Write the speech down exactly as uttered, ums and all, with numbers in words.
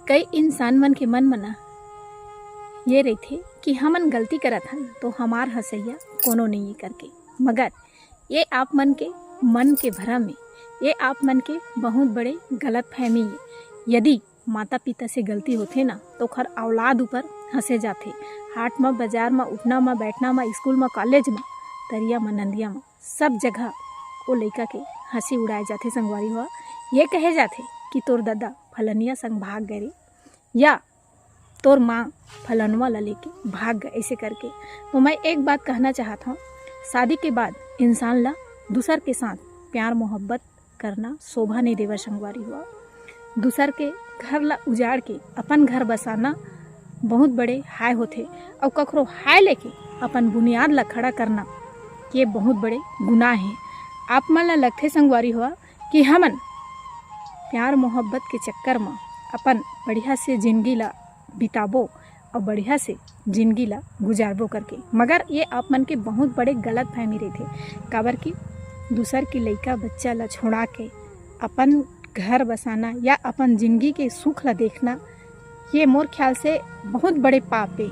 कई इंसान मन के मन म ना ये रहिथे कि हमन गलती करत हन तो हमार हंसैया कोनो नइये करके। मगर ये आप मन के मन के भरम ए, ये आप मन के बहुत बड़े गलत फहमी ए। यदि माता पिता से गलती होथे ना तो ओखर औलाद ऊपर हंसे जाथे। हाट म, बाजार म, उठना म, बैठना म, स्कूल म, कॉलेज म, तरिया म, नंदिया म, सब जगह ओ लइका के हंसी उड़ाए जाथे संगवारी हो। ये कहे जाथे कि तोर ददा फलनिया संग भाग गए रे, या तोर माँ फलनवा ला लेके भाग गए, ऐसे करके। तो मैं एक बात कहना चाहत हूँ, शादी के बाद इंसान ला दूसर के साथ प्यार मोहब्बत करना शोभा नहीं देवर संगवारी हो। दूसर के घर ला उजाड़ के अपन घर बसाना बहुत बड़े हाय होथे, अउ कखरो हाय लेके अपन बुनियाद ला खड़ा करना ये बहुत बड़े गुनाह हे। आप मन ला लगथे संगवारी हो कि हमन प्यार मोहब्बत के चक्कर म अपन बढ़िया से जिंदगी ला बिताबो अउ बढ़िया से जिंदगी ला गुजारबो करके, मगर ये आप मन के बहुत बड़े गलत फहमी रहिथे। काबर कि दूसर के लइका बच्चा ला छोड़ा के अपन घर बसाना या अपन जिंदगी के सुख ला देखना, ये मोर ख्याल से बहुत बड़े पाप ए।